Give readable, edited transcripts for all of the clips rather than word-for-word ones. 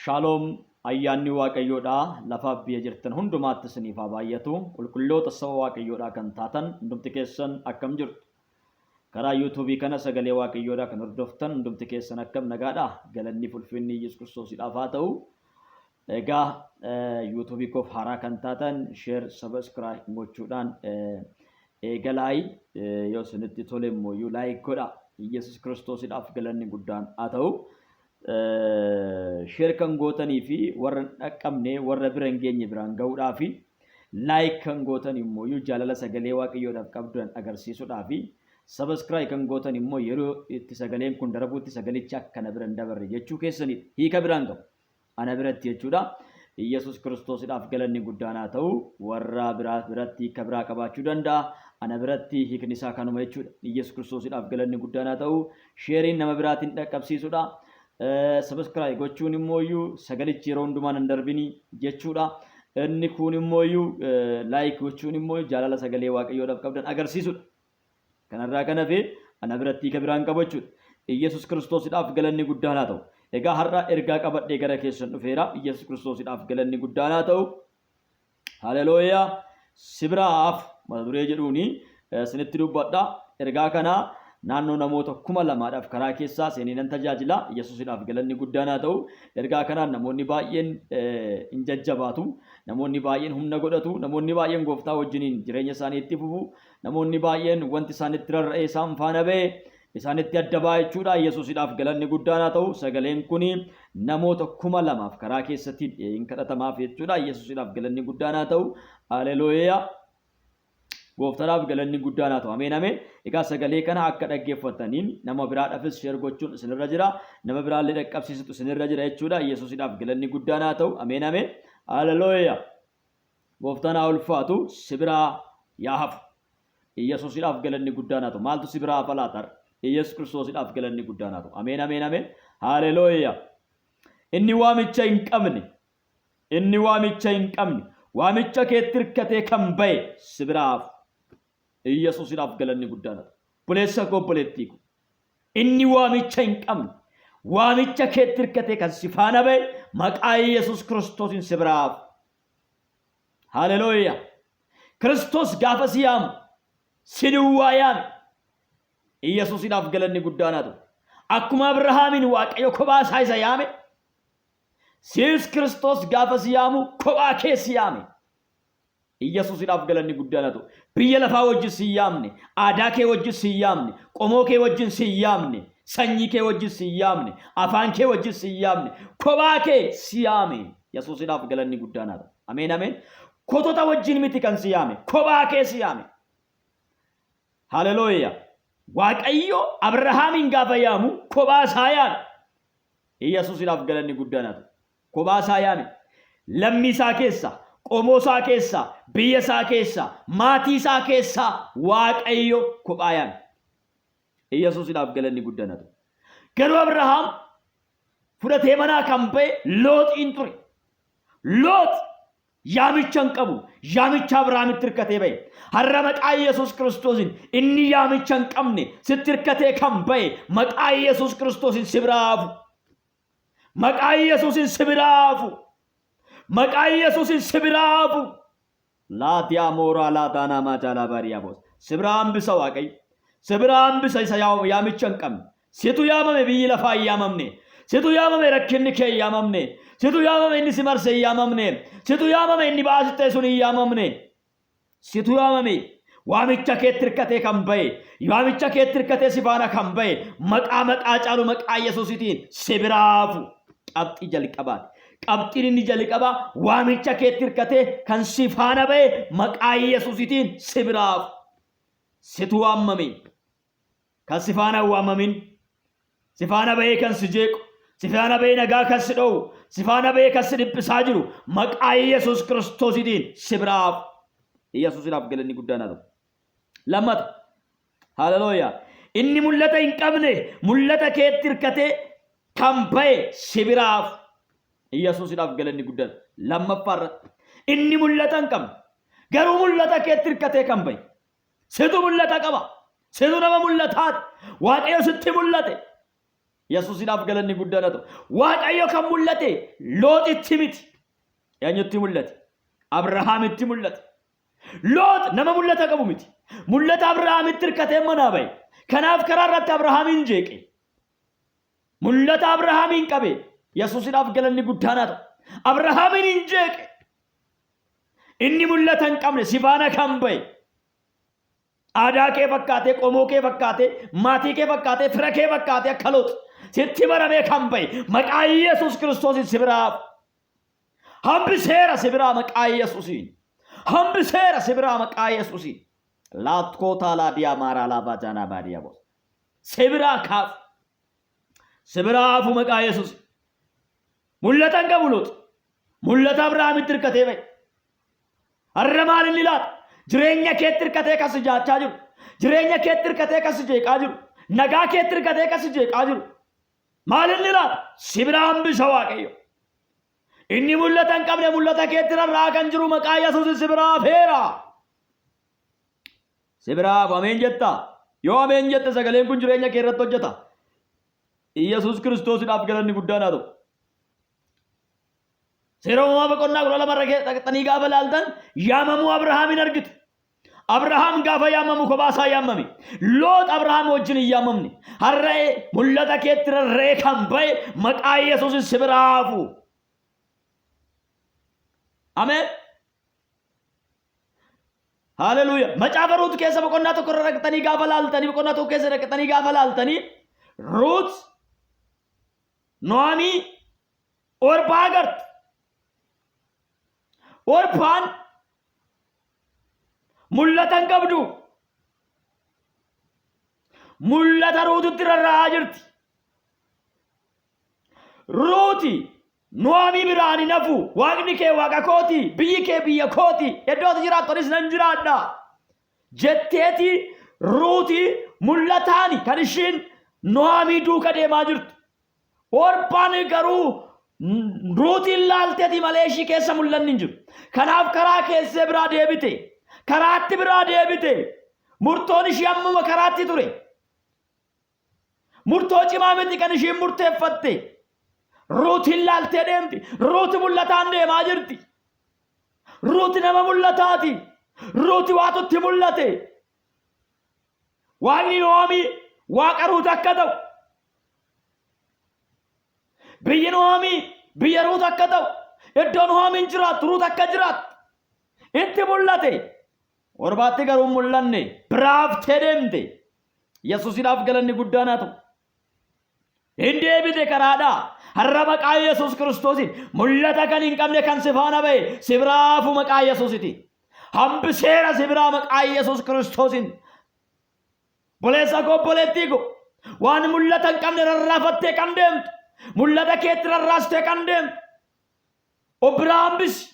Shaaloom ayyaanni Waaqayyoodhaa lafaaf biyya jirtan hundumaatti isiniif haa baay'atu. Qulqulloota saba Waaqayyoodhaa kan taatan hundumti keessan akkam jirtu? Karaa yuutuubii kana sagalee Waaqayyoodhaa kan hordoftan hundumti keessan akkam nagaadhaa? Galanni fi ulfinni Yesuus Kiristoosidhaaf haa ta'u. Egaa yuutuubii koof haaraa kan taatan share, subscribe gochuudhaan eegalaayi. Yoo isinitti tole immoo like godhaa. Yesuus Kiristoosidhaaf galanni guddaan haa ta'u. Share kan gootanii fi warra hin dhaqqabne warra bira hin geenye biraan ga'uudhaa fi like kan gootan immoo jaalala sagalee Waaqayyoodhaaf qabdan agarsiisuudhaa fi subscribe kan gootan immoo yeroo itti sagaleen kun darbutti sagalichi akka na bira hin dabarre jechuu keessanidha. Hiika biraan qabu. Ana biratti jechuudha. Iyyasuus Kiristoosidhaaf galanni guddaan haa ta'u. Warra biraa biratti hiika biraa qabaachuu danda'a. Ana biratti hiikni isaa kanuma jechuudha. Iyyasuus Kiristoosidhaaf galanni guddaan haa ta'u. Sheeriin nama biraatiin dhaqqabsiisudha. Subscribe gochuun immoo iyyuu sagalichi yeroo hundumaa nan darbini jechuudha. Inni kun immoo iyyuu like gochuun immoo jaalala sagalee Waaqayyoodhaaf qabdan agarsiisudha. Kanarraa kan hafe ana biratti hiika biraan qabu jechuudha. Iyyasuus Kiristoosidhaaf galanni guddaan haa ta'u. Egaa har'a ergaa qabadhee gara keessan dhufeera. Iyyasuus Kiristoosidhaaf galanni guddaan haa ta'u. Haleluuyaa. Si biraa hafu mata duree jedhuuni isinitti dubbadha. Ergaa kana naannoo namoota 2000dhaaf karaa keessaa seenee nan tajaajila. Yesuusidhaaf galanni guddaan haa ta'u. Ergaa kanaan namoonni baay'een hin jajjabaatu. Namoonni baay'een humna godhatu. Namoonni baay'een gooftaa wajjiniin jireenya isaanii itti fufu. Namoonni baay'een wanti isaanitti rarra'ee isaan faana ba'e isaanitti adda ba'a jechuudha. Yesuusidhaaf galanni guddaan haa ta'u. Sagaleen kun namoota 2000f karaa keessatti hin kadhatamaaf jechuudha. Yesuusidhaaf galanni guddaan haa ta'u. Haleluuyaa. Gooftaadhaaf galanni guddaan haa ta'u. Ameen ameen. Egaa sagalee kana akka dhaggeeffataniin nama biraadhaafis share gochuun isinirra jira. Nama biraallee dhaqqabsiisutu isinirra jira jechuudha. Yesuusidhaaf galanni guddaan haa ta'u. Ameen ameen. Haleluuyaa. Gooftaan haa ulfaatu si biraa yaa hafu. Iyyasuusidhaaf galanni guddaan haa ta'u. Maaltu si biraa hafa laata? Iyyasuus Kiristoosidhaaf galanni guddaan haa ta'u. Ameen ameen ameen. Haleluuyaa. Inni waamicha hin qabne inni waamicha hin qabne waamicha keetti hirkatee kan ba'e si biraa hafu. Iyyasuusidhaaf galanni guddaan haa ta'u. Obboleessa koo obboleettii koo. Inni waamicha hin qabne waamicha keetti hirkatee kan si faana ba'e maqaa Iyyasuus Kiristoosiin si biraa hafu. Haleluuyaa. Kiristoos gaafa si yaamu si duwwaa yaame. Iyyasuusidhaaf galanni guddaan haa ta'u. Akkuma Abrahaamiin Waaqayyo kophaa isaa isa yaame, siis Kiristoos gaafa si yaamu kophaa kee si yaame. Iyyasuusidhaaf galanni guddaan haa ta'u. Biyya lafaa wajjin si yaamne, aadaa kee wajjin si yaamne, qomoo kee wajjin si yaamne, sanyii kee wajjin si yaamne, afaan kee wajjin si yaamne, kophaa kee si yaame. Yesuusidhaaf galanni guddaan haa ta'u. Ameen ameen. Kotota wajjin miti kan si yaame, kophaa kee si yaame. Haleluuyaa. Waaqayyo Abrahaamiin gaafa yaamu kophaa isaa yaame. Iyyasuusidhaaf galanni guddaan haa ta'u. Kophaa isaa yaame. Lammii isaa keessaa, qomoo isaa keessaa, biyya isaa keessaa, maatii isaa keessaa Waaqayyo kophaa yaame. Iyyasuusidhaaf galanni guddaan haa ta'u. Garuu Abrahaam fudhatee manaa kan ba'e Looxiin ture. Loox yaamicha hin qabu. Yaamicha Abrahaamitti hirkatee ba'e. Har'a maqaa Yesuus Kiristoosiin inni yaamicha hin qabne sitti hirkatee kan ba'e maqaa Yesuus Kiristoosiin si biraa hafu. Maqaa Yesuusin si biraa hafu. Maqaa Yesuusin si biraa hafu. Laatiyaa mooraa laataa naamaa caalaa baariyaa boos. Si biraa hambisa Waaqayyo. Si biraa hambisa isa yaamicha hin qabne. Situ yaamame biyyi lafaa hin yaamamne. Situ yaamame rakkinni kee hin yaamamne. Situ yaamame inni si marse hin yaamamne. Situ yaamame inni ba'aa sitti ta'e sun hin yaamamne. Situ yaamame. Waamicha keetti hirkatee kan ba'e, waamicha keetti hirkatee si faana kan ba'e, maqaa maqaa caalu maqaa Yesuusitiin si biraa hafu. Qabxii jalqabaati. Qabxiin inni jalqabaa waamicha keetti hirkatee kan si faana ba'e maqaa Yesuusitiin si biraa hafu. Situ waamame. Kan si faana hin waamamin, si faana ba'ee kan si jeequ, si faana ba'ee nagaa kan si dhoowwu, si faana ba'ee kan si dhiphisaa jiru maqaa Yesuus Kiristoositiin si biraa hafu. Yesuusidhaaf galanni guddaan haa ta'u. Lammata. Haleluuyaa. Inni mul'ata hin qabne mul'ata keetti hirkatee kan ba'e si biraa hafu. Yesuusidhaaf galanni guddaan. Lammaffaa irratti. Inni mul'ata hin qabne garuu mul'ata keetti hirkatee kan ba'e Situ mul'ata qaba. Situ nama mul'ataati. Waaqayyo sitti mul'ate. Yesuusidhaaf galanni guddaan haa ta'u. Waaqayyo kan mul'ate Looxitti miti. Eenyutti mul'ate? Abrahaamitti mul'ate. Loox nama mul'ata qabu miti. Mul'ata Abrahaamitti hirkatee manaa ba'e. Kanaaf karaa irratti Abrahaamiin jeeqe. Mul'ata Abrahaamiin qabe. Yesuusidhaaf galanni guddaan haa ta'u. Abrahaamiin hin jeeqe. Inni mul'ata hin qabne si faana kan ba'e. Aadaa kee fakkaatee, qomoo kee fakkaatee, maatii kee fakkaatee, fira kee fakkaatee akka Loox sitti maramee kan ba'e maqaa Yesuus Kiristoosiin si biraa hafu. Hambiseera si biraa maqaa Yesuusiin. Hambiseera si biraa maqaa Yesuusiin. Laatkootaa laadiyaa maaraa laafaa jaanaa baadiyaa boos. Si biraa kaafu. Si biraa hafu maqaa Yesuus. Mul'ata hin qabu Loox. Mul'ata Abrahaamitti hirkatee ba'e. Har'a maal inni laata? Jireenya keetti hirkatee kan si jaachaa jiru. Jireenya keetti hirkatee kan si jeeqaa jiru. Nagaa keetti hirkatee kan si jeeqaa jiru. Maal inni laata? Si biraa hambisa Waaqayyo. Inni mul'ata hin qabne mul'ata keetti rarra'aa kan jiru maqaa Yesuusin si biraa hafeera. Si biraa hafu ameen jettaa? Yoo ameen jette sagaleen kun jireenya kee irratti hojjeta. Yesuus Kiristoosidhaaf galanni guddaan haa ta'u. Seera uumamaa boqonnaa 12 irra dhaqxanii gaafa ilaaltan yaamamuu Abrahaamin argitu. Abrahaam gaafa yaamamu kophaa isaa yaamame. Loox Abrahaam wajjin hin yaamamne. Har'a'ee mul'ata keetti rarra'ee kan ba'e maqaa Yesuusin si biraa hafu. Ameen. Haleluuya. Macaafa Ruut keessa boqonnaa tokko irra dhaqxanii gaafa laaltanii boqonnaa tokko keessa dhaqxanii gaafa laaltanii Ruut Noamii Orpaa agartu. Orpaan mul'ata hin qabdu. Mul'ata Ruutitti rarra'aa jirti. Ruuti Noamii biraan hin hafu. Waaqni kee waaqa kooti, biyyi kee biyya kooti, iddoo ati jiraattu anis nan jiraadha. Jetteeti Ruuti mul'ataani kan ishiin Noamii duuka deemaa jirtu. Orphaan garuu Ruutiin laalteeti malee ishii keessa mul'anni hin jiru. Kanaaf karaa keessee biraa deebite. Karaatti biraa deebite. Murtoon ishii ammuma karaatti ture. Murtoo cimaa miti kan ishiin murteeffatte. Ruutiin laaltee deemti. Ruuti mul'ataan deemaa jirti. Ruuti nama mul'ataati. Ruuti waatu itti mul'ate. Waaqni Noomii waaqa Ruut akka ta'u. Biyyi Noomii biyya Ruut akka ta'u. Iddoo Noomiin jiraattu Ruut akka jiraattu. Itti mul'ate. Orbaatti garuu hin mul'anne. Biraaftee deemte. Yesuusidhaaf galanni guddaan haa ta'u. Hin deebite karaadhaa. Har'a maqaa Yesuus Kiristoosiin mul'ata kan hin qabne kan si faana ba'e si biraa hafu maqaa Yesuusitiin. Hambiseera si biraa maqaa Yesuus Kiristoosiin. Obboleessa koo obboleettii koo waan mul'ata hin qabne rarraafattee kan deemtu mul'ata keetti rarraastee kan deemtu of biraa hambisi.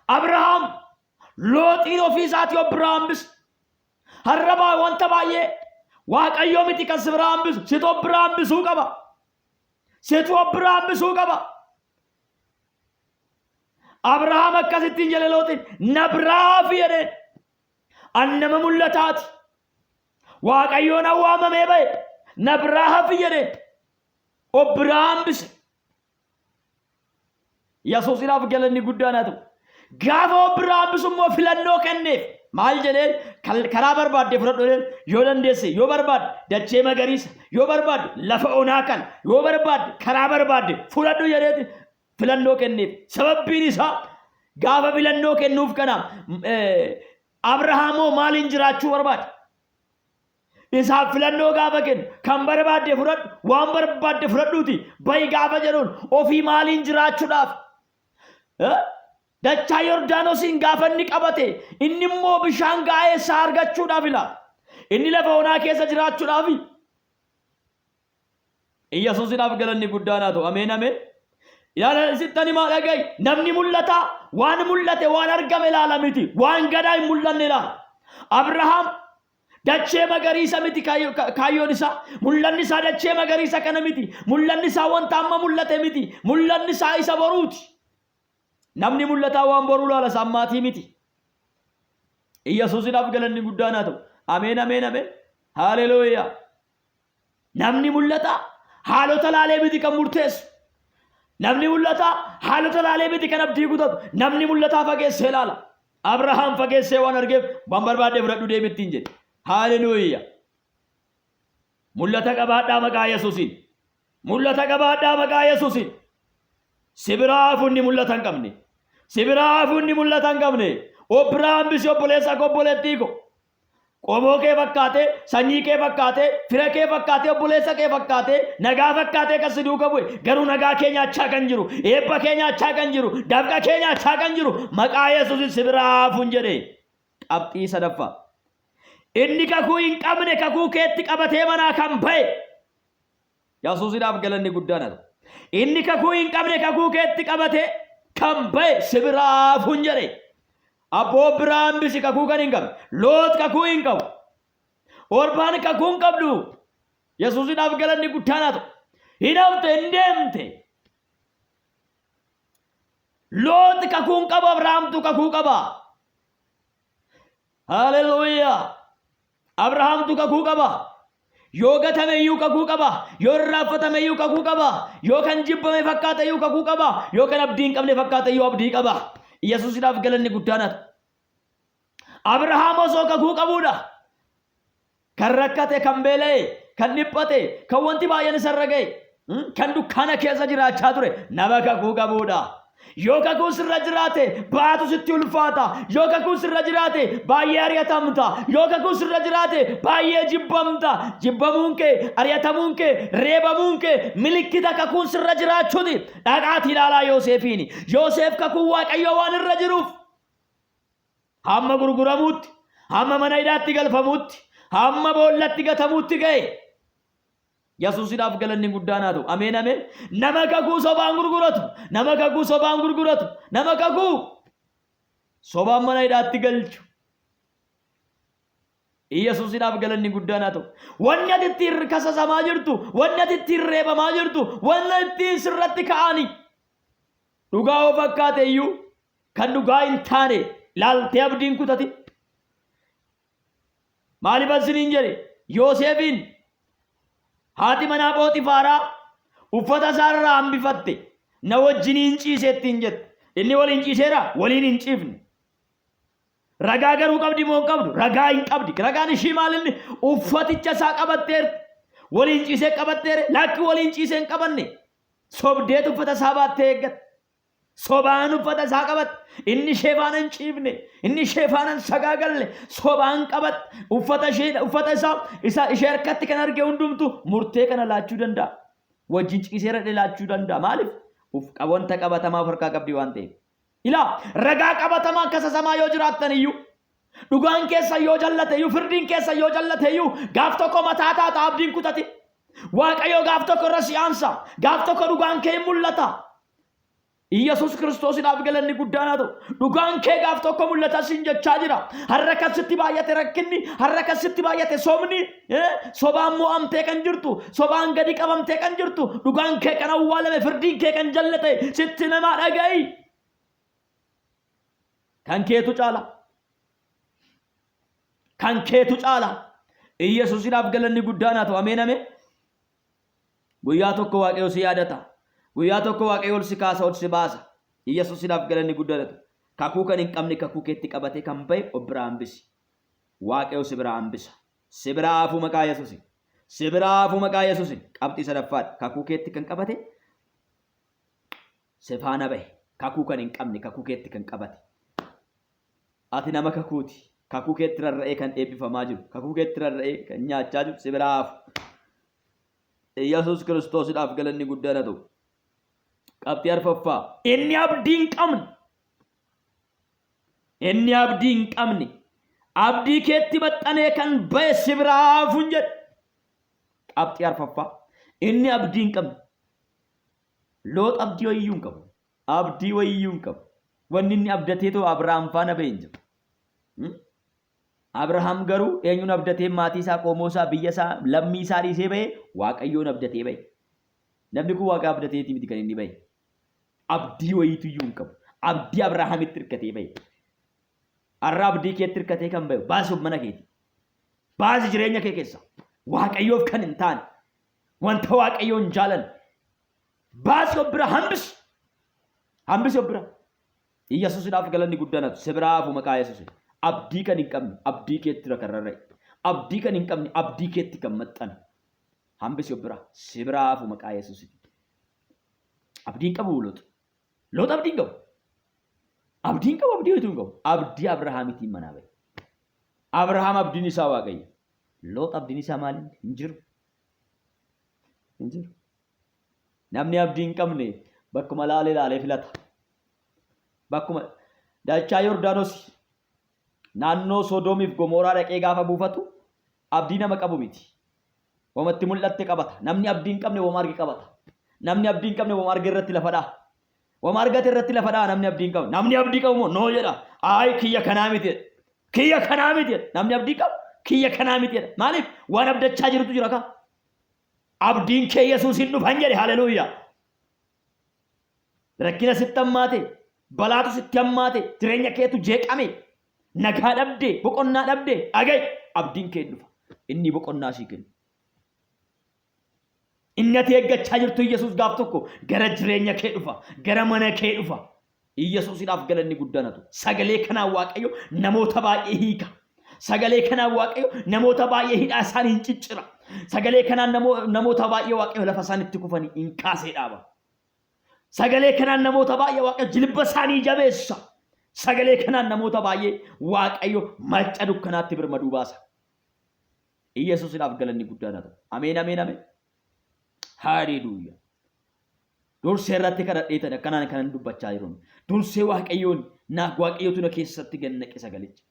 Abrahaam Looxiin ofii isaatii of biraa hambise. Har'a baa wanta baay'ee Waaqayyoo miti kan si biraa hambisu situ of biraa hambisuu qaba. Situ of biraa hambisuu qaba. Abrahaam akkasittiin jedhe Looxiin na biraa hafi jedheen. An nama mul'ataati. Waaqayyoon an waamamee ba'e na biraa hafi jedheen. Of biraa hambise. Yesuusidhaaf galanni guddaan haa ta'u. Gaafa of biraa hambisu immoo filannoo kenneef. Maal jedheen karaa barbaadde fudhadhu jedheen yoo dandeesse yoo barbaadde dachee magariisa yoo barbaadde lafa onaa kana yoo barbaadde karaa barbaadde fudhadhu jedheeti filannoo kenneef. Sababbiin isaa gaafa filannoo kennuuf kana Abrahaamoo maaliin jiraachuu barbaade? Isaaf filannoo gaafa kennu kan barbaadde fudhadhu waan barbaadde fudhadhuuti bahi gaafa jedhuun ofii maaliin jiraachuudhaaf dachaa Yordaanosiin gaafa inni qabate inni immoo bishaan ga'aa eessaa argachuudhaaf ilaala. Inni lafa onaa keessa jiraachuudhaaf Iyyasuusidhaaf galanni guddaan haa ta'u. Ameen ameen. Ilaala sittan himaa dhaga'i. Namni mul'ataa waan mul'ate waan argame ilaala miti. Waan gadaa hin mul'anne ilaala. Abrahaam dachee magariisa miti kaayyoon isaa. Mul'anni isaa dachee magariisa kana miti. Mul'anni isaa wanta amma mul'ate miti. Mul'anni isaa isa boruuti. Namni mul'ataa waan boruu ilaala isa ammaatii miti. Iyyasuusidhaaf galanni guddaan haa ta'u. Ameen ameen ameen. Haleluuyaa. Namni mul'ata Haalota laalee miti kan murteessu. Namni mul'ataa haalota laalee miti kan abdii kutatu. Namni mul'ataa fageessee ilaala. Abrahaam fageessee waan argeef waan barbaadde fudhadhu deemi ittiin jedhe. Haaleluyyaa. Mul'ata qabaadhaa maqaa Yesuusiin. Mul'ata qabaadhaa maqaa Yesuusiin. Si biraa hafu inni mul'ata hin qabne. Si biraa hafu inni mul'ata hin qabne. Of biraa hambisi obboleessa koo obboleettii koo. Qomoo kee fakkaatee, sanyii kee fakkaatee, fira kee fakkaatee, obboleessa kee fakkaatee, nagaa fakkaatee kan si duuka bu'e garuu nagaa kee nyaachaa kan jiru, eebba kee nyaachaa kan jiru, dafqa kee nyaachaa kan jiru maqaa Yesuusin si biraa hafuun jedhe. Qabxii sadaffaa. Inni kakuu hin qabne kakuu keetti qabatee manaa kan ba'e. Yesuusidhaaf galanni guddaan haa ta'u. Inni kakuu hin qabne kakuu keetti qabatee kan ba'e si biraa hafuun jedhe. Abboo biraa hambisi kakuu kan hin qabne. Loot kakuu hin qabu. Orpaan kakuu hin qabdu. Yesuusidhaaf galanni guddaan haa ta'u. Hin hafte hin deemte. Loot kakuu hin qabu Abrahaamtu kakuu qaba. Haleluuyaa! Abrahaamtu kakuu qaba. Yoo gatame iyyuu kakuu qaba. Yoo irraanfatame iyyuu kakuu qaba. Yoo kan jibbame fakkaate iyyuu kakuu qaba. Yoo kan abdii hin qabne fakkaate iyyuu abdii qaba. Yesuusidhaaf galanni guddaan haa ta'u. Abrahaam osoo kakuu qabuudha. Kan rakkate, kan beela'e, kan dhiphate, kan wanti baay'een isarra ga'e, kan dukkaana keessa jiraachaa ture nama kakuu qabuudha. Yoo kakuun sirra jiraate baatu sitti ulfaata. Yoo kakuun sirra jiraate baay'ee ari'atamta. Yoo kakuun sirra jiraate baay'ee jibbamta. Jibbamuun kee, ari'atamuun kee, reebamuun kee milikkita kakuun sirra jiraachuuti. Dhaqaatii ilaalaa Yooseefiin. Yooseef kakuun Waaqayyoo waan irra jiruuf hamma gurguramuutti, hamma mana hidhaatti galfamuutti, hamma boollatti gatamuutti ga'e. Yesuusidhaaf galanni guddaan haa ta'u. Ameen ameen. Nama kakuu sobaan gurguratu, nama kakuu sobaan gurguratu, nama kakuu sobaan mana hidhaatti galchu. Yesuusidhaaf galanni guddaan haa ta'u. Wanni ati ittiin kasasamaa jirtu, wanni ati ittiin reebamaa jirtu, wanni ittiin sirratti ka'ani dhugaa yoo fakkaate iyyuu kan dhugaa hin taane laaltee abdiin kutatin. Maaliif isiniin jedhe? Yooseefiin haati manaa Phooxifaaraa uffata isaa irraa hambifatte na wajjiniin ciise ittiin jette. Inni waliin ciiseera? Waliin hin ciifne. Ragaa garuu qabdi moo hin qabdu? Ragaa hin qabdi. Ragaan ishii maal inni? Uffaticha isaa qabatteerti. Waliin ciisee qabatteere? Lakki waliin ciisee hin qabanne. Sobdeetu uffata isaa baattee eeggatte. Sobaan uffata isaa qabatte. Inni ishee faana hin ciifne. Inni ishee faana hin sagaagalle. Sobaan qabatte. Uffata ishee uffata isaa isa ishee harkatti kan arge hundumtu murtee kana laachuu danda'a. Wajjin ciiseera jedhee laachuu danda'a. Maaliif? Uf wanta qabatamaa of harkaa qabdi waan ta'eef. Ilaa ragaa qabatamaa kasasamaa yoo jiraattan iyyuu dhugaan keessan yoo jallate iyyuu firdiin keessan yoo jallate iyyuu gaaf tokko mataa taata abdiin kutati. Waaqayyo gaaf tokko irra si aansa. Gaaf tokko dhugaan kee hin mul'ata. Iyyasuus Kiristoosidhaaf galanni guddaan haa ta'u. Dhugaan kee gaaf tokko mul'ata siin jechaa jira. Har'a kan sitti baay'ate rakkinni, har'a kan sitti baay'ate sobni, sobaan mo'amtee kan jirtu, sobaan gadi qabamtee kan jirtu, dhugaan kee kan awwaalame, firdiin kee kan jallate sitti namaa dhaga'i. Kan keetu caala. Kan keetu caala. Iyyasuusidhaaf galanni guddaan haa ta'u. Ameen ameen. Guyyaa tokko Waaqayyo si yaadata. Guyyaa tokko Waaqayyo ol si kaasa, ol si baasa. Iyyasuusidhaaf galanni guddaan haa ta'u. Kakuu kan hin qabne kakuu keetti qabatee kan ba'e of biraa hambisi. Waaqayyo si biraa hambisa. Si biraa hafuu maqaa Yesuusin. Si biraa hafuu maqaa Yesuusin. Qabxii sadaffaadha. Kakuu keetti kan qabate si faana bahe. Kakuu kan hin qabne kakuu keetti kan qabate. Ati nama kakuuti. Kakuu keetti rarra'ee kan eebbifamaa jiru. Kakuu keetti rarra'ee kan nyaachaa jiru si biraa hafu. Yesuus Kiristoosidhaaf galanni guddaan haa ta'u. Qabxii arfaffaa. Inni abdii hin qabne. Inni abdii hin qabne. Abdii keetti maxxanee kan ba'e si biraa hafuun jedhe. Qabxii arfaffaa. Inni abdii hin qabne. Loox abdii wayiyyuu hin qabu. Abdii wayiyyuu hin qabu. Wanni inni abdateetoo Abrahaam faana ba'e hin jiru. Abrahaam garuu eenyuun abdatee maatii isaa, qoomoo isaa, biyya isaa, lammii isaa dhiisee ba'e? Waaqayyoon abdatee ba'e. Namni kun Waaqa abdateetii miti kan inni ba'e. Abdii wayiitu iyyuu hin qabu. Abdii Abrahaamitti hirkatee ba'e. Har'a abdii keetti hirkatee kan ba'e baasi of mana keetii. Baasi jireenya kee keessa. Waaqayyoof kan hin taane. Wanta Waaqayyoon hin jaalanne. Baasi of bira hambisi. Hambisi of bira. Iyyasuusidhaaf galanni guddaan haa ta'u. Si biraa hafu maqaa Yesuusiin. Abdii kan hin qabne abdii keetti kan rarra'e. Abdii kan hin qabne abdii keetti kan maxxane. Hambisi of bira. Si biraa hafu maqaa Yesuusiin. Abdii hin qabu Loox. Loox abdii hin qabu. Abdii hin qabu abdii wayituu hin qabu. Abdii Abrahaamitiin manaa ba'e. Abrahaam abdiin isaa Waaqayyo. Loox abdiin isaa maali? Hin jiru. Hin jiru. Namni abdii hin qabne bakkuma laalee laalee filata. Bakkuma dachaa Yordaanos naannoo Sodoomiif Gomooraa dhaqee gaafa buufatu abdii nama qabu miti. Wamatti mul'atte qabata. Namni abdii hin qabne wama arge qabata. Namni abdii hin qabne wama arge irratti lafa dha'a. Wama argate irratti lafa dha'a namni abdii hin qabne. Namni abdii qabu immoo noo jedha. Ayi kiyya kanaa miti jedha. Kiyya kanaa miti jedha. Namni abdii qabu kiyya kanaa miti jedha. Maaliif? Waan abdachaa jirutu jira kaa. Abdiin kee Yesuus hin dhufan jedhe. Haleluuyaa. Rakkina sitti hammaate, balaatu sitti hammaate, jireenya keetu jeeqame, nagaa dhabde, boqonnaa dhabde, dhaga'i abdiin kee hin dhufa. Inni boqonnaa sii kenna. Inni ati eeggachaa jirtu Yesuus gaaf tokko gara jireenya kee dhufa, gara mana kee dhufa. Yesuusidhaaf galanni guddaan haa ta'u. Sagalee kanaan Waaqayyo namoota baay'ee hiika. Sagalee kanaan Waaqayyo namoota baay'ee hidhaa isaanii hin ciccira. Sagalee kanaan namoota baay'ee Waaqayyo lafa isaan itti kufanii hin kaasee dhaaba. Sagalee kanaan namoota baay'ee Waaqayyo jilba isaanii jabeessa. Sagalee kanaan namoota baay'ee Waaqayyo macca dukkanaatti birmaduu baasa. Yesuusidhaaf galanni guddaan haa ta'u. Ameen ameen ameen. Haleluuyaa. Dursee irratti kadhadheetan akkanaan kanan dubbachaa jiru. Dursee Waaqayyoon na Waaqayyotu na keessatti gad naqe sagalicha.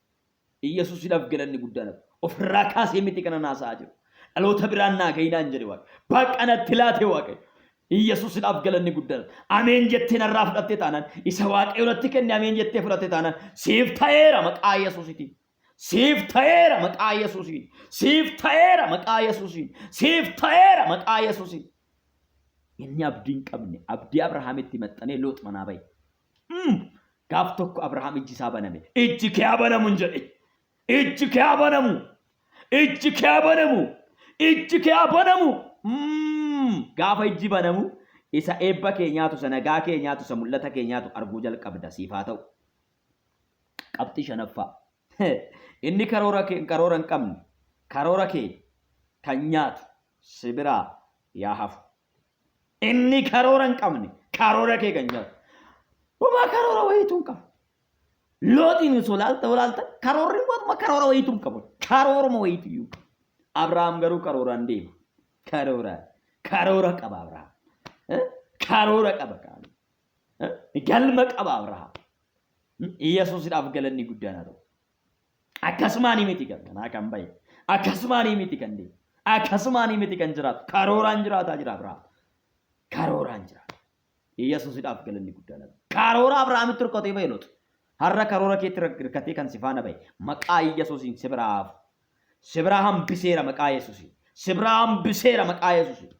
Iyyasuusidhaaf galanni guddaan haa ta'u. Ofirraa kaasee miti kanan haasa'aa jiru. Dhaloota biraan naa ga'inaan jedhe Waaqayyo. Baqa natti laate Waaqayyo. Iyyasuusidhaaf galanni guddaan haa ta'u. Ameen jettee narraa fudhattee taanaan isa Waaqayyo natti kenne ameen jettee fudhatte taanaan siif ta'eera maqaa Yesuusitiin. Siif ta'eera maqaa Yesuusiin. Siif ta'eera maqaa Yesuusiin. Siif ta'eera maqaa Yesuusiin. Inni abdii hin qabne abdii Abrahaamitti maxxanee Loox manaa ba'e. Gaaf tokko Abrahaam ijji isaa baname. Ijji kee haa banamu hin jedhe. Ijji kee haa banamu. Ijji kee haa banamu. Ijji kee haa banamu. Gaafa ijji banamu isa eebba kee nyaatu, isa nagaa kee nyaatu, isa mul'ata kee nyaatu arguu jalqabda siif haa ta'u. Qabxii shanaffaa. Inni karoora kee karoora hin qabne karoora kee kan nyaatu si biraa yaa hafu. Inni karoora hin qabne karoora kee kan nyaatu. Homaa karoora wayiitu hin qabu. Looxiin osoo laalta olaalta karoorri waanuma karoora wayiitu hin qabu. Karooruma wayiitu iyyuu hin qabu. Abrahaam garuu karooraan deema. Karoora karoora qaba Abrahaam. Karoora qaba. Galma qaba Abrahaam. Yesuusidhaaf galanni guddaan haa ta'u. Akkasumaanii miti kan kanaa kan bahe. Akkasumaanii miti kan deemu. Akkasumaanii miti kan jiraatu. Karooraan jiraataa jira Abrahaam. Karooraan jiraata. Yesuusidhaaf galanni guddaan haa ta'u. Karoora Abrahaamitti hirkatee bahe Loox. Har'a karoora keetti hirkatee kan si faana bahe maqaa Yesuusiin si biraa hafu. Si biraa hambiseera maqaa Yesuusiin. Si biraa hambiseera maqaa Yesuusiin.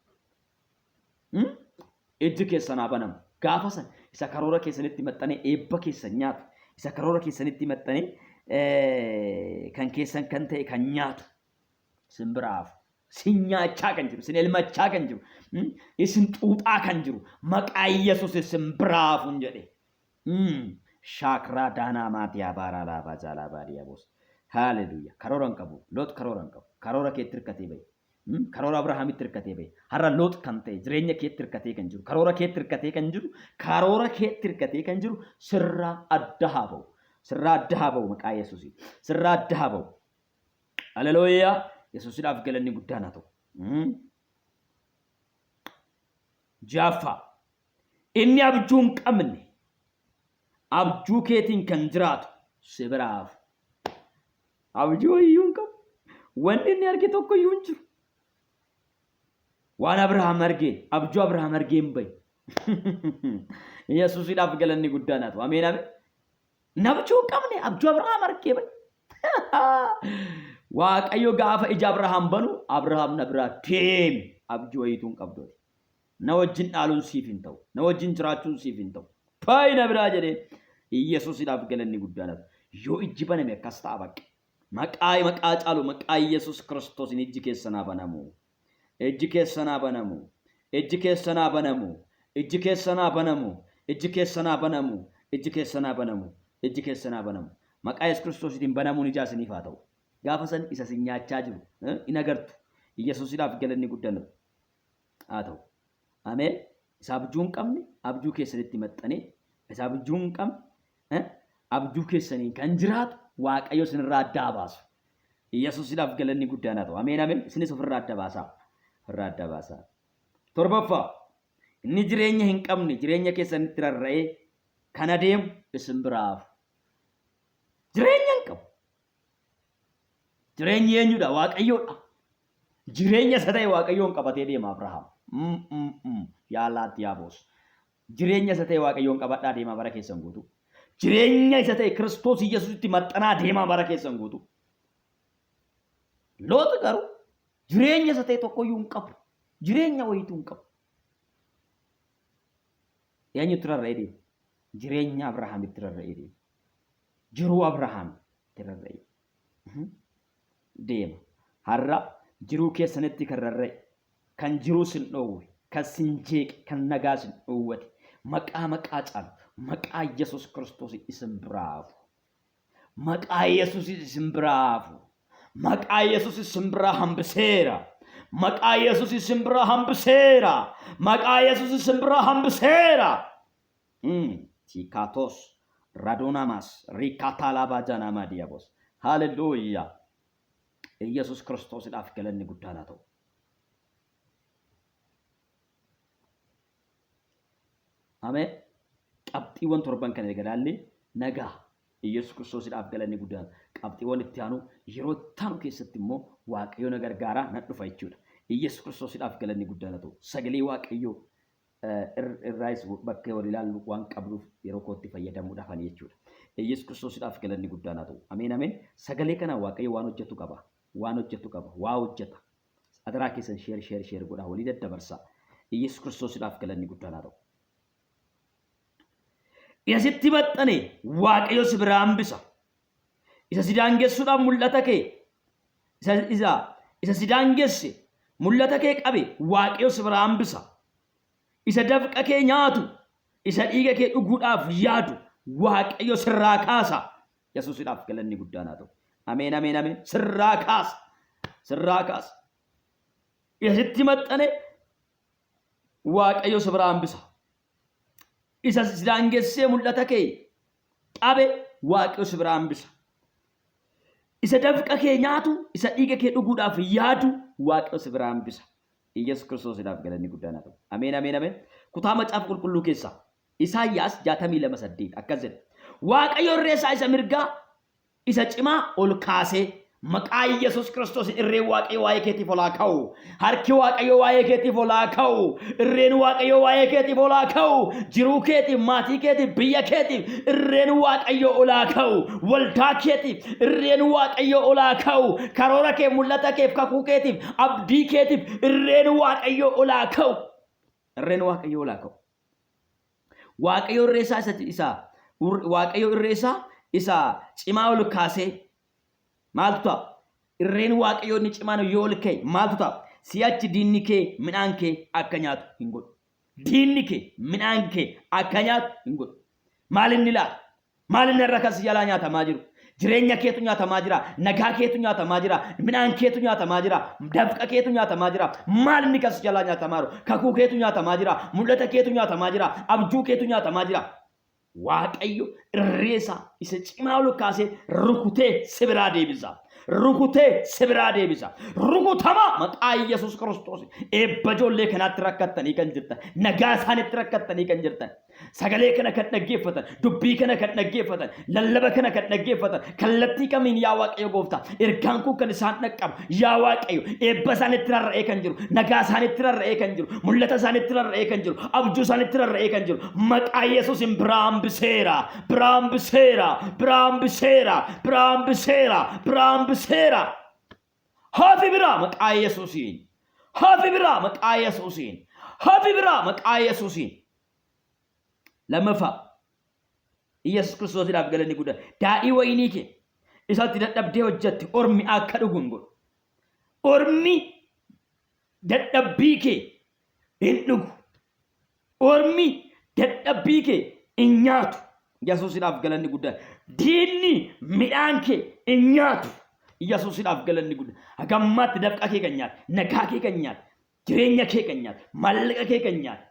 Ijji keessan haa banamu. Gaafa san isa karoora keessanitti maxxanee eebba keessan nyaatu, isa karoora keessanitti maxxanee kan keessan kan ta'e kan nyaatu sin biraa hafu. Sin nyaachaa kan jiru, sin elmachaa kan jiru, isin xuuxaa kan jiru maqaa Yesuus sin biraa hafu hin jedhe. Shaakraa daanaa maatiyaa baaraa laabaa jaalaa baadiyaa boos. Haaleluyyaa. Karoora hin qabu. Loox karoora hin qabu. Karoora keetti hirkatee bahe. Karoora Abrahaamitti hirkatee bahe. Har'a Loox kan ta'e jireenya keetti hirkatee kan jiru, karoora keetti hirkatee kan jiru, karoora keetti hirkatee kan jiru sirraa adda haa ba'u. Sirraa adda haa ba'u maqaa Yesuusiin. Sirraa adda haa ba'u. Haleluuyaa. Yesuusidhaaf galanni guddaan haa ta'u. Jaaffaa. Inni abjuu hin qabne abjuu keetiin kan jiraatu si biraa hafu. Abjuu wayiyyuu hin qabu. Wanni inni arge tokko iyyuu hin jiru. Waan Abrahaam argeen, abjuu Abrahaam argeen bahe. Yesuusidhaaf galanni guddaan haa ta'u. Ameen ameen. Inni abjuu hin qabne abjuu Abrahaam argee bahe. Waaqayyo gaafa ija Abrahaam banu Abrahaam na biraa deemi abjuu wayiituu hin qabdu. Na wajjin dhaaluun siif hin ta'u. Na wajjin jiraachuun siif hin ta'u. Bayi na biraa jedhee Iyyasuusidhaaf galanni guddaan haa ta'u. Yoo ijji baname akkas ta'a bakka. Maqaa maqaa caalu maqaa Iyyasuus Kiristoosiin ijji keessan haa banamu. Ijji keessan haa banamu. Ijji keessan haa banamu. Ijji keessan haa banamu. Ijji keessan haa banamu. Ijji keessan haa banamu. Ijji keessan haa banamu. Maqaa Yesuus Kiristoosiitiin banamuun ijaa isiniif haa ta'u. Gaafa san isa isin nyaachaa jiru in agartu. Yesuusidhaaf galanni guddaan haa ta'u. Ameen. Isa abjuu hin qabne abjuu keessanitti maxxanee isa abjuu hin qabne abjuu keessaniin kan jiraatu Waaqayyo isinirraa adda haa baasu. Yesuusidhaaf galanni guddaan haa ta'u. Ameen ameen. Isinis ofirraa adda baasaa. Ofirraa adda baasaa. Torbaffaa inni jireenya hin qabne jireenya keessanitti rarra'ee kan adeemu isin biraa hafu. Jireenya hin qabu. Jireenyi eenyudha? Waaqayyoodha. Jireenya isa ta'e Waaqayyoon qabatee deema Abrahaam. Yaa laatti yaa boos. Jireenya isa ta'e Waaqayyoon qabadhaa deemaa bara keessan guutuu. Jireenya isa ta'e Kiristoos Yesuusitti maxxanaa deemaa bara keessan guutuu. Loox garuu jireenya isa ta'e tokkoyyuu hin qabu. Jireenya wayiituu hin qabu. Eenyutti rarra'ee deema? Jireenya Abrahaamitti rarra'ee deema. Jiruu Abrahaamitti rarra'ee deema. Har'a jiruu keessanitti kan rarra'e, kan jiruu sin dhoowwe, kan sin jeeqe, kan nagaa sin dhoowwate, maqaa maqaa caalu, maqaa Yesuus Kiristoos isin biraa hafu. Maqaa Yesuus isin biraa hafu. Maqaa Yesuus isin biraa hambiseera. Maqaa Yesuus isin biraa hambiseera. Maqaa Yesuus isin biraa hambiseera. Tiikaatos radonamas riikaataalabaa janamaa diyaabos. Haleluuyaa. Yesuus Kiristoosidhaaf galanni guddaan haa ta'u. Ameen. Qabxiiwwan torban kana erga ilaallee nagaa Yesuus Kiristoosidhaaf galanni guddaan qabxiiwwan itti aanu yeroo itti aanu keessatti immoo Waaqayyo na gargaaraa nan dhufa jechuudha. Yesuus Kiristoosidhaaf galanni guddaan haa ta'u. Sagalee Waaqayyoo irraayis bakka wal ilaallu waan qabnuuf yeroo kootti fayyadamuudhaaf ani jechuudha. Yesuus Kiristoosidhaaf galanni guddaan haa ta'u. Ameen ameen. Sagalee kana Waaqayyo waan hojjetu qaba. Waan hojjetu qaba. Waa hojjeta. Adaraa keessan sheer sheer sheer godhaa walii daddabarsaa. Yesuus Kiristoosidhaaf galanni guddaan haa ta'u. Isa sitti maxxane Waaqayyo si biraa hambisa. Isa si daangessuudhaaf mul'ata kee isa isa isa si daangesse mul'ata kee qabe Waaqayyo si biraa hambisa. Isa dafqa kee nyaatu isa dhiiga kee dhuguudhaaf yaadu Waaqayyo sirraa kaasa. Yesuusidhaaf galanni guddaan haa ta'u. Ameen ameen ameen. Sirraa kaasa. Sirraa kaasa. Isa sitti maxxane Waaqayyo si biraa hambisa. Isa si daangessee mul'ata kee qabe Waaqayyo si biraa hambisa. Isa dafqa kee nyaatu, isa dhiiga kee dhuguudhaaf yaadu Waaqayyo si biraa hambisa. Iyyasuus Kiristoosiidhaaf galanni guddaan haa ta'u. Ameen ameen ameen. Kutaa macaafa qulqulluu keessaa Isaayyaas 62:8 akkas jedha. Waaqayyo irree isaa isa mirgaa isa cimaa ol kaasee maqaa Yesuus Kiristoosiin irreen Waaqayyo waa'ee keetiif ol haa ka'u. Harki Waaqayyo waa'ee keetiif ol haa ka'u. Irreen Waaqayyo waa'ee keetiif ol haa ka'u. Jiruu keetiif, maatii keetiif, biyya keetiif irreen Waaqayyo ol haa ka'u. Waldaa keetiif irreen Waaqayyo ol haa ka'u. Karoora kee, mul'ata keef, kakuu keetiif, abdii keetiif irreen Waaqayyo ol haa ka'u. Irreen Waaqayyo ol haa ka'u. Waaqayyo irree isaa isa isa Waaqayyo irree isaa isa cimaa ol kaasee maaltu ta'a? Irreen Waaqayyoo inni cimaan yoo ol ka'e maaltu ta'a? Si'achi diinni kee midhaan kee akka nyaatu hin godhu. Diinni kee midhaan kee akka nyaatu hin godhu. Maal inni laata? Maal inni har'a kan si jalaa nyaatamaa jiru? Jireenya keetu nyaatamaa jira. Nagaa keetu nyaatamaa jira. Midhaan keetu nyaatamaa jira. Dafqa keetu nyaatamaa jira. Maal inni kan si jalaa nyaatamaa jiru? Kakuu keetu nyaatamaa jira. Mul'ata keetu nyaatamaa jira. Abjuu keetu nyaatamaa jira. Waaqayyo irree isaa isa cimaa ol kaasee rukutee si biraa deebisa. Rukutee si biraa deebisa. Rukutamaa maqaa Yesuus Kiristoos eebba ijoollee kanaatti rakkattanii kan jirtan. Nagaa isaanitti rakkattanii kan jirtan. Sagalee kana kan dhaggeeffatan, dubbii kana kan dhaggeeffatan, lallaba kana kan dhaggeeffatan, kallattii kamiin yaa Waaqayyo gooftaa, ergaan kun kan isaan dhaqqabu, yaa Waaqayyo, eebba isaanitti rarra'ee kan jiru, nagaa isaanitti rarra'ee kan jiru, mul'ata isaanitti rarra'ee kan jiru, abjuu isaanitti rarra'ee kan jiru, maqaa Yesuusin biraa hambiseera, biraa hambiseera, biraa hambiseera, biraa hambiseera, biraa hambiseera. Hafi biraa maqaa Yesuusiin. Hafi biraa maqaa Yesuusiin. Hafi biraa maqaa Yesuusiin. Lammaffaa Yesuus Kiristoosiidhaaf galanni guddaa. Daadhii wayinii kee isatti dadhabdee hojjette ormi akka dhugu hin godhu. Ormi dadhabbii kee hin dhugu. Ormi dadhabbii kee hin nyaatu. Yesuusidhaaf galanni guddaan. Diinni midhaan kee hin nyaatu. Yesuusidhaaf galanni guddaan. Haga ammaatti dafqa kee kan nyaate, nagaa kee kan nyaate, jireenya kee kan nyaate, maallaqa kee kan nyaate,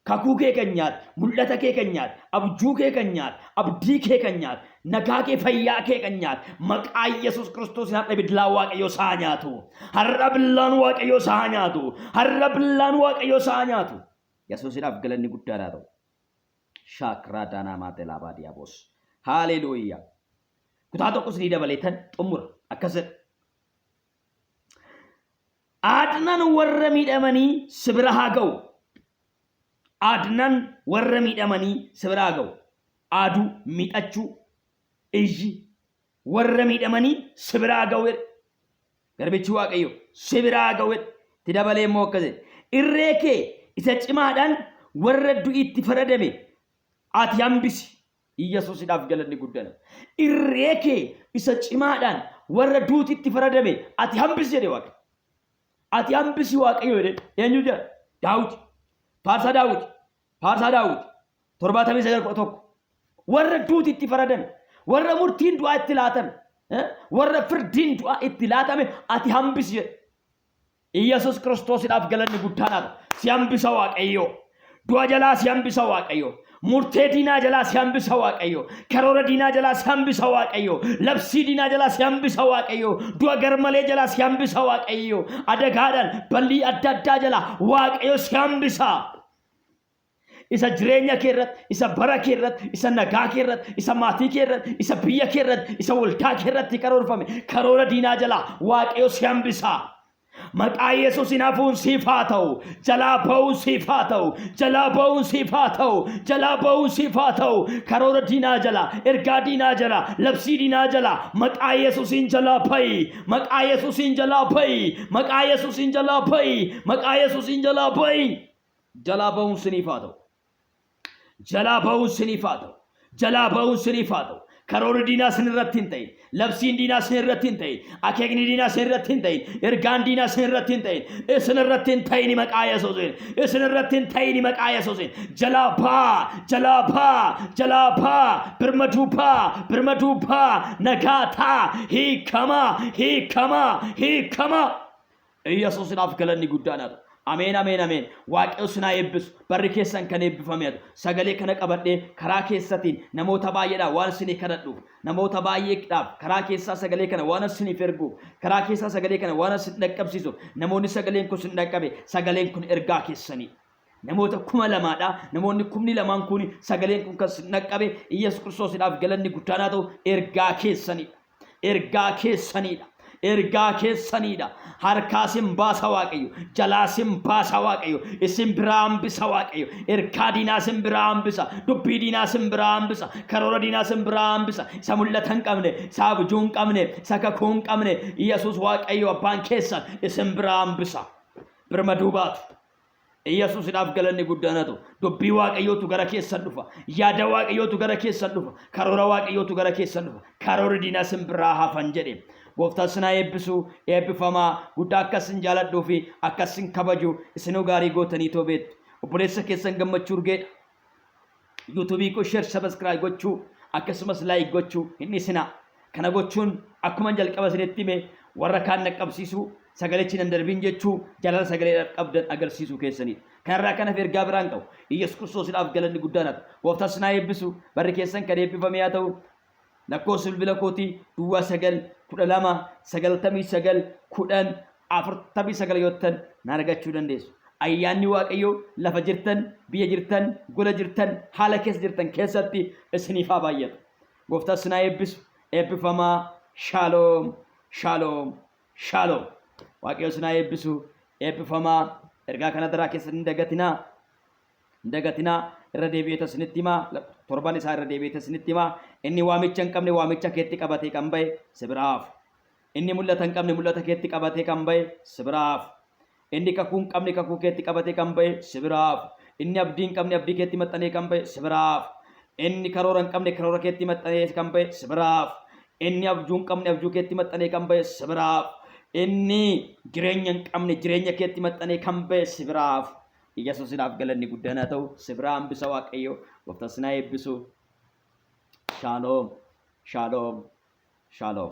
kakuu kee kan nyaate, mul'ata kee kan nyaate, abjuu kee kan nyaate, abdii kee kan nyaate, nagaa kee fayyaa kee kan nyaate, maqaa Yesuus Kiristoos har'a billaan Waaqayyoo isaa nyaatu. Har'a billaan Waaqayyoo isaa nyaatu. Har'a billaan Waaqayyoo isaa nyaatu. Yesuusidhaaf galanni guddaan haa ta'u. Shaakraa daanaa maatelaa baadiyaabos. Haaleluuyaa. Kutaa tokkos ni dabaleetan xumura. Akkas jedha. Aadnaan warra miidhamanii si bira haa ga'u. Aadnaan warra miidhamanii si bira haa ga'u. Aaduu, miixachuu, iyyi warra miidhamanii si bira haa ga'u jedhe. Garbichi Waaqayyo si bira haa ga'u jedhe. Itti dabalee immoo akkas jedhe. Irree kee isa cimaadhaan warra du'iitti faradame ati hambisi. Iyyasuusidhaaf galanni guddana. Irree kee isa cimaadhaan warra duutitti faradame ati hambisi jedhe Waaqayyo. Ati hambisi Waaqayyo jedhe. Eenyu jedha? Daawit. Faarsaa Daawit. Faarsaa Daawit. 79:11. Warra duutitti faradame, warra murtiin du'aa itti laatame, warra firdiin du'aa itti laatame ati hambisi jedhe. Iyyasuus Kiristoosidhaaf galanni guddaan haa ta'u. Si hambisa Waaqayyo. Du'a jalaa si hambisa Waaqayyo. Murtee diinaa jalaa si hambisa Waaqayyo. Karoora diinaa jalaa si hambisa Waaqayyo. Labsii diinaa jalaa si hambisa Waaqayyo. Du'a garmalee jalaa si hambisa Waaqayyo. Adagaadhaan ballii adda addaa jalaa Waaqayyo si hambisa. Isa jireenya kee irratti, isa bara kee irratti, isa nagaa kee irratti, isa maatii kee irratti, isa biyya kee irratti, isa waldaa kee irratti karoorfame karoora diinaa jalaa Waaqayyo si hambisa. Maqaa Yesuusiin hafuun siif haa ta'u, jalaa ba'uun siif haa ta'u, jalaa ba'uun siif haa ta'u, jalaa ba'uun siif haa ta'u. Karoora diinaa jalaa, ergaa diinaa jalaa, labsii diinaa jalaa maqaa Yesuusiin jalaa ba'i, maqaa Yesuusiin jalaa ba'i, maqaa Yesuusiin jalaa ba'i, maqaa Yesuusiin jalaa ba'i. Jalaa ba'uun siniif haa ta'u. Jalaa ba'uun siniif haa ta'u. Jalaa ba'uun siniif haa ta'u. Karoorri diinaa sin irratti hin ta'in. Labsiin diinaa sin irratti hin ta'in. Akeekni diinaa sin irratti hin ta'in. Ergaan diinaa sin irratti hin ta'in. Isin irratti hin ta'in maqaa Yesuusiin. Isin irratti hin ta'in maqaa Yesuusiin. Jalaa ba'aa. Jalaa ba'aa. Jalaa ba'aa. Birmaduu ba'aa. Birmaduu ba'aa. Nagaa ta'a. Hiikamaa. Hiikamaa. Hiikamaa. Iyyasuusidhaaf galanni guddaan haa ta'u. Ameen ameen ameen. Waaqayyo sin haa eebbisu. Barri keessan kan eebbifame haa ta'u. Sagalee kana qabadhee karaa keessatiin namoota baay'eedhaaf waan isinii kadhadhuuf, namoota baay'eedhaaf karaa keessaa sagalee kana waan isiniif erguuf, karaa keessaa sagalee kana waan isin dhaqqabsiisuuf, namoonni sagaleen kun isin dhaqqabe, sagaleen kun ergaa keessanii. Namoota 2000dha. Namoonni 2,000 kun sagaleen kun kan isin dhaqqabe Iyyasuus Kiristoosidhaaf galanni guddaan haa ta'u ergaa keessanidha. Ergaa keessaniidha. Ergaa keessaniidha. Harkaa sin baasa Waaqayyo. Jalaa sin baasa Waaqayyo. Isin biraa hambisa Waaqayyo. Ergaa diinaa sin biraa hambisa. Dubbii diinaa sin biraa hambisa. Karoora diinaa sin biraa hambisa. Isa mul'ata hin qabne, isa abjuu hin qabne, isa kakuu hin qabne. Yesuus Waaqayyo abbaan keessan isin biraa hambisa. Birmaduu baatu. Iyyasuusidhaaf galanni guddaan haa ta'u. Dubbii Waaqayyootu gara keessan dhufa. Yaada Waaqayyootu gara keessan dhufa. Karoora Waaqayyootu gara keessan dhufa. Karoorri diinaa sin biraa hafan jedhe. Gooftaan sin haa eebbisu. Eebbifamaa. Guddaa akka isin jaaladhuu fi akka isin kabaju isinuu gaarii gootanii too beektu. Obboleessa keessan gammachuu urgeedha. YouTube koo share subscribe gochuu akkasumas like gochuu hin dhiisinaa. Kana gochuun akkuma jalqaba isinitti hime warra kaan dhaqqabsiisuu sagalichi nan darbiin jechuu jaalala sagalee qabdan agarsiisuu keessanidha. Kanarraa kan hafe ergaa biraan qabu. Iyyasuus Kiristoosidhaaf galanni guddaan haa ta'u. Gooftaan sin haa eebbisu. Barri keessan kan eebbifame haa ta'u. Lakkoofsi bilbila kootii duwwaa 9 12 99 10 49 yoo ta'an na argachuu dandeessu. Ayyaanni Waaqayyoo lafa jirtan, biyya jirtan, gola jirtan, haala keessa jirtan keessatti isiniif haa baay'atu. Gooftaan sin haa eebbisu. Eebbifamaa. Shaaloom. Shaaloom. Shaaloom. Waaqayyo sin haa eebbisu. Eebbifamaa. Ergaa kana daraa keessatti hin dagatinaa. Hin dagatinaa. Irra deebi'eeta isinitti himaa. Torban isaa irra deebi'eeta isinitti himaa. Inni waamicha hin qabne waamicha keetti qabatee kan ba'e si biraa hafu. Inni mul'ata hin qabne mul'ata keetti qabatee kan ba'e si biraa hafu. Inni kakuu hin qabne kakuu keetti qabatee kan ba'e si biraa hafu. Inni abdii hin qabne abdii keetti maxxanee kan ba'e si biraa hafu. Inni karoora hin qabne karoora keetti maxxanee kan ba'e si biraa hafu. Inni abjuu hin qabne abjuu keetti maxxanee kan ba'e si biraa hafu. Inni jireenya hin qabne jireenya keetti maxxanee kan ba'e si biraa hafu. Yesuusinaaf galanni guddaan haa ta'u. Si biraa hambisa Waaqayyo. Gooftaan sinaa eebbisu. Shaaloom. Shaaloom. Shaaloom.